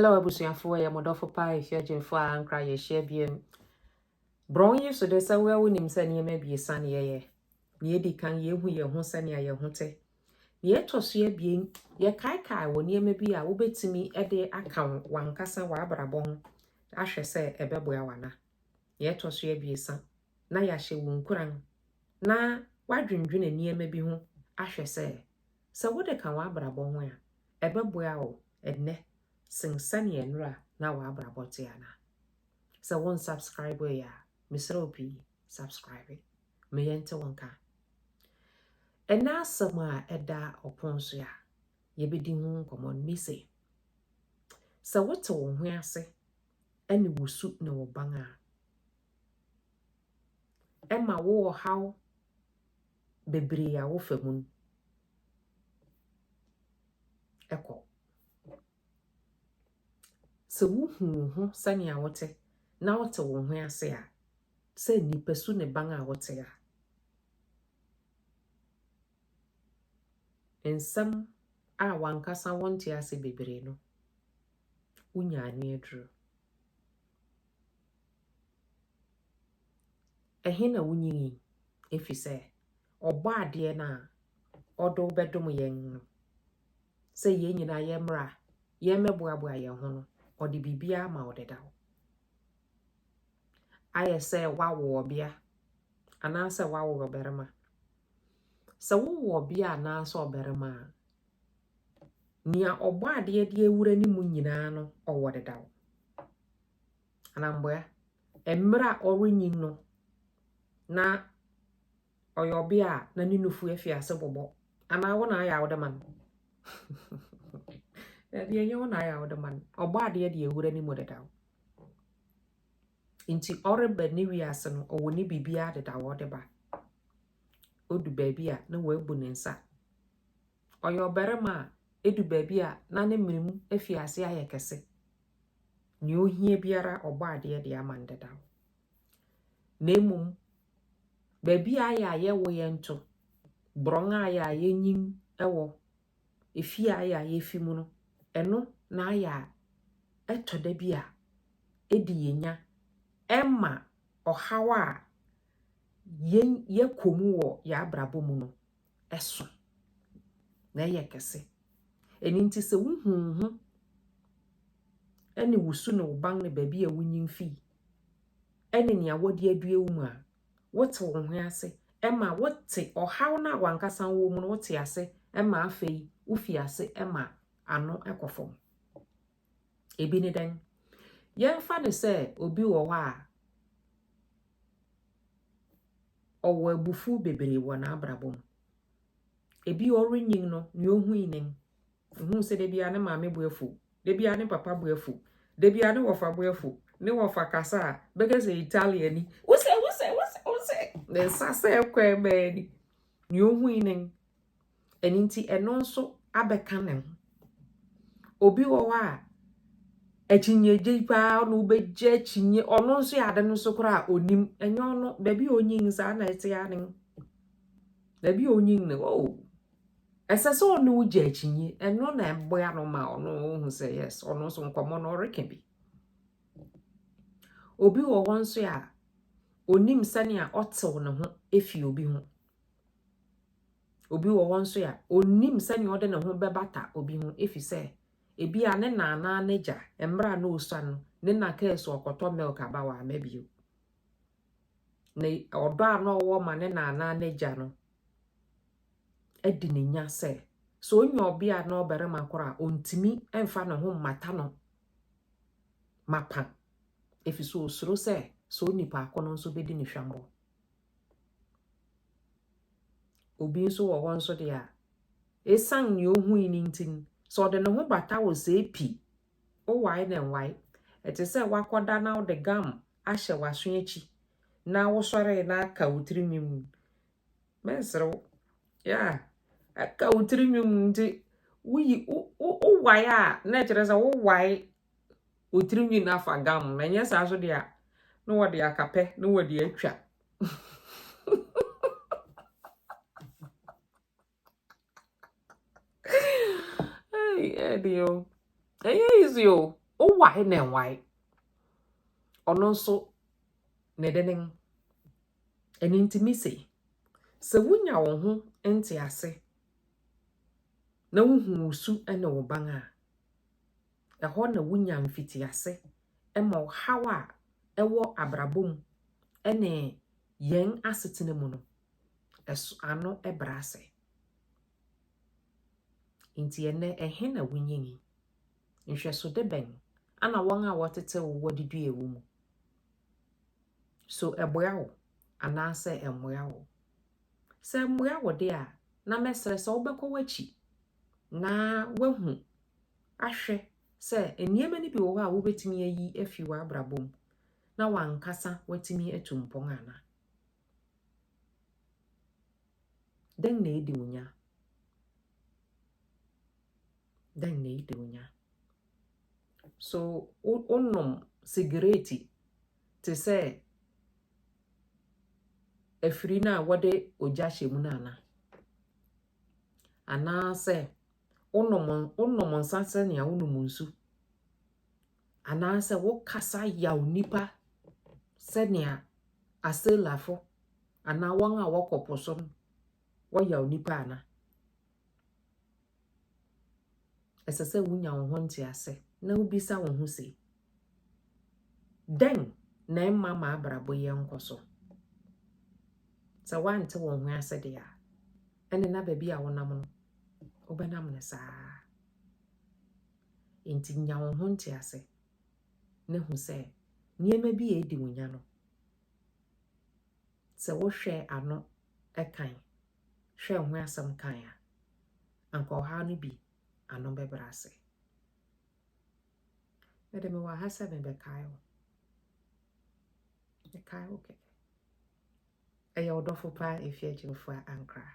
Hello abusuafoɔ, ɛyɛ mo dɔfo paa Efia Gyamfo a ankra yɛahyia biam. Borɔn yi so de sɛ woa wonim sɛ nneɛma abiɛsa ne yɛyɛ. Nea edi kan, yɛhu yɛn ho sɛnea yɛn ho te. Nea ɛtɔ so abien, yɛkaekae wɔ nneɛma bi a wobɛtumi de aka w'ankasa w'abrabɔ ho ahwɛ sɛ ɛbɛboa wo ana. Nea ɛtɔ so abiɛsa, na yɛahyɛ wo nkuran na woadwendwene nneɛma bi ho ahwɛ sɛ, sɛ wode ka w'abrabɔ ho a, ɛbɛboa wo ɛnnɛ sen sɛnea nnora na w'abrabɔ te ana. Sɛ wo nsubscribe yɛ a, mesrɛ wo pii, subscribe. Ma yɛnte wo nka. Ɛnnɛ asɛm a ɛda ɔpon so a yɛbɛdi ho nkɔmmɔ no mise, sɛ wote wo ho ase ne wo su ne wo ban a, ɛma wo ɔhaw bebree a wofa mu no ɛkɔ. Sɛ wohu wo ho sɛnea wote na wote wo ho ase a, sɛ nipasu ne ban a wote a, nsɛm a wankasa wonte ase bebree no, wonya ano aduru. Ɛhe na wonyinii? Ɛfiri sɛ, ɔbɔ adeɛ no a ɔde wo bɛdom yɛn no, sɛ yɛn nyinaa yɛmmra, yɛmmɛboaboa yɛn ho no, ɔde biribiara ma wo dedaw. Ayɛ sɛ woawo ɔbea anaasɛ woawo ɔbarima. Sɛ wowɔ ɔbea anaasɛ ɔbarima a, nea ɔbɔ adeɛ de awura ne mu nyinaa no, ɔwɔ dedaw. Anamboa, mmerɛ a ɔrenyin no, na ɔyɛ ɔbea a na ne nufu afi ase bobɔ. Anaa wo na ayɛ a wode ma no? Dabi, ɛnyɛ wo na ayɛ a wode ma no. Ɔbɔ adeɛ de awura ne mu dedaw. Nti ɔreba ne wiase no, ɔwɔ ne biribiara dedaw a ɔde ba. Odu baabi a na wabu ne nsa. Ɔyɛ ɔbarima a edu baabi a na ne mene mu afi ase ayɛ kɛse. Nea ohia biara ɔbɔ adeɛ de ama no dedaw. Na mmom, baabi a ayɛ a yɛwo yɛn to, borɔn a ayɛ a yɛnyin wɔ, efie a ayɛ a yɛfi mu no, ɛno na ayɛ a ɛtɔ da bi a ɛdi yɛn nya ɛma ɔhaw a yɛn yɛkɔ mu wɔ yɛn abrabɔ mu no ɛso na ɛyɛ kɛse. Ɛno nti sɛ wohu wo ho ɛne wo su ne wo ban ne baabi a wonyin fii ɛne nea wɔde adua wo mu a, wote wo ho ase ɛma wote ɔhaw no a wankasa wɔ mu no, wote ase ɛma afei wofi ase ɛma ano ɛkɔ fam. Ebi ne dɛn? Yɛmfa no sɛ obi wɔ hɔ a ɔwɔ abufuw bebree wɔ n'abrabɔ mu. Ebi ɔrenyin no, nea ohui nen. Ohuu sɛ da biara ne maame bo afuw, da biara ne papa bo afuw, da biara ne wɔfa bo afuw, ne wɔfa kasa a bɛka sɛ Italian ni. Wosɛ, wosɛ, wosɛ, wosɛ. Ne nsa sɛ ɛkɔ ɛbɛɛ ni. Nea ohui nen. Ɛno nti ɛno nso abɛka ne ho. Obi wɔ hɔ a akyinnyegye paa na wobɛgye akyinnye. Ɔno nso yɛ ade no so koraa a onim. Ɛnyɛ ɔno, baabi a onyin saa na ɛte ara ne. Baabi a onyin no, oh, ɛsɛ sɛ ɔne wo gye akyinnye. Ɛno na ɛboa no ma ɔno ohu sɛ yes, ɔno nso nkɔmmɔ no ɔreka bi. Obi wɔ hɔ nso a onim sɛnea ɔtew ne ho efi obi ho. Obi wɔ hɔ nso a onim sɛnea ɔde ne ho bɛbata obi ho efi sɛ ebi a ne na anaa n'agya mmerɛ a na osua no, ne na kaa so ɔkɔtɔ milk aba wɔ ama bio. Na ɔdɔ a na ɔwɔ ma ne na anaa n'agya no adi ne nya sɛ sɛ onya ɔbea na ɔbarima koro a ontumi mfa ne ho mmata no mapa efi so osuro sɛ sɛ onipa ako no nso bɛdi ne hwammɔ. Obi nso wɔ hɔ nso deɛ a esiane nea ohui no nti no, sɛ ɔde ne ho bata wɔ sɛ pi, wowae na nwae. Ɛte sɛ wakɔda na wode gum ahyɛ w'aso akyi na wosɔre na aka wo tirinwi mu. Mɛnserew. Yeah, ɛka wo tirinwi mu nti woyi wowae a na ɛkyerɛ sɛ wowae wo tirinwi no afa gum na ɛnyɛ saa so deɛ a na wɔde akapɛ na wɔde atwa. Hey, ɛde o. Ɛnyɛ easy o. Wowae na ɛnwae. Ɔno nso ne de nen. Ɛno nti mise, sɛ wunya wo ho ntease na wuhu wo su ne wo ban a, ɛhɔ na wunya mfitiase ma ɔhaw a ɛwɔ abrabɔ mu ne yɛn asetena mu no, ɛso ano brɛ ase. Enti ɛnnɛ, ɛhe na wunyinii? Nhwɛsode bɛn na wɔn a wɔtetee wo wɔ de duaa wo mu? So ɛboa wo anaasɛ ɛmmoa wo? Sɛ ɛmmoa wo de a, na mɛsrɛ sɛ wobɛkɔ w'akyi na woahu ahwɛ sɛ nneɛma no bi wɔ hɔ a wobɛtumi ayi afi w'abrabɔ mu na w'ankasa woatumi atu mpɔn anaa. Dɛn na edi wo nya? Dɛn na edi wo nya? So wonom sigaret te sɛ afiri no a wɔde ogya hyɛ mu no anaa? Anaasɛ wonom wonom nsa sɛnea wonom nsu? Anaasɛ wokasa yaw nnipa sɛnea asailafo anaa wɔn a wɔkɔ po so no wɔyaw nnipa anaa? Ɛsɛ sɛ wunya wo ho ntease na wubisa wo ho se, 'Dɛn na ɛmma m'abrabɔ yi nkɔ so? Sɛ woante wo ho ase de a, ɛnde na baabi a wonam no, wobɛnam no saa ara. Enti nya wo ho ntease na hu sɛ nneɛma bi a edi wo nya no, sɛ wohwɛ ano kan, hwɛ ho asɛm kan a, anka ɔhaw no bi ano bɛbrɛ ase. Mede mewɔ ha sɛ mebɛkae wo. Mekae wo kɛkɛ. Ɛyɛ wo dɔfo paa Efia Gyimfua Ankrah.